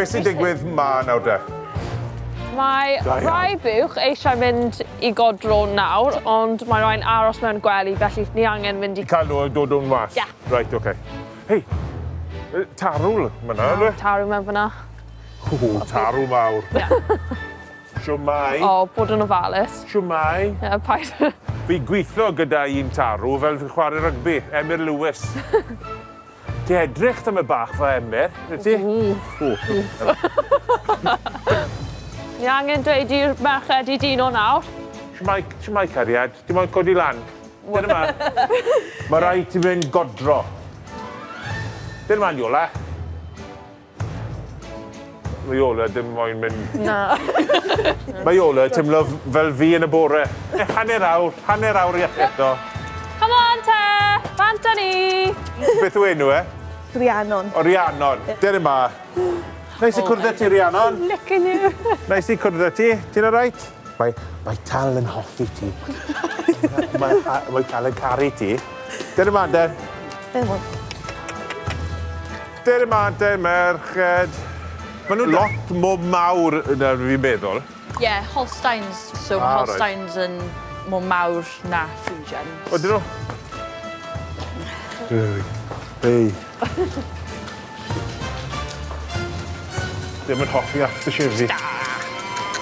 Beth sy'n digwydd 'ma nawr de? Mae rhai buwch eisiau mynd i godro nawr, ond mae rhai'n aros mewn gwely, felly ni angen mynd i... Cael nhw dod o'n mas? Ie. Reit, oce. Hei, tarw fyna, yw e? Tarw mewn fyna. O, tarw mawr. Ie. Shwmae? O, bod yn ofalus. Shwmae? Ie, paid. Fi'n gweithio gyda un tarw fel fi'n chwarae rygbi, Emyr Lewis. Ti edrych tymed bach fel Emyr, wyt ti? Ww. Ni angen dweud i'r merched i dino nawr. Shwmae, shwmae cariad, ti moyn codi lan? Dere 'ma. Mae rhaid ti fynd godro. Dere 'ma, Iola. Mae Iola dim moyn mynd. Na. Mae Iola timlo fel fi yn y bore. Hanner awr, hanner awr i eto. Come on te! Bant â ni! Beth yw enw e? Rhiannon. O, Rhiannon. Dere 'ma. Neis i cwrdd â ti, Rhiannon. Look at you. Neis i cwrdd â ti. Ti'n alright? Mae, mae Tal yn hoffi ti. mae, mae Tal yn caru ti. Dere 'ma, den. Dere 'ma. Dere 'ma te, merched. Maen nhw'n lot mwy mawr na fi'n meddwl. Ie, yeah, Holsteins. So ah, Holsteins right. yn mwy mawr na Friesians. Ydyn nhw? Ei. Ddim yn hoffi aftershave fi.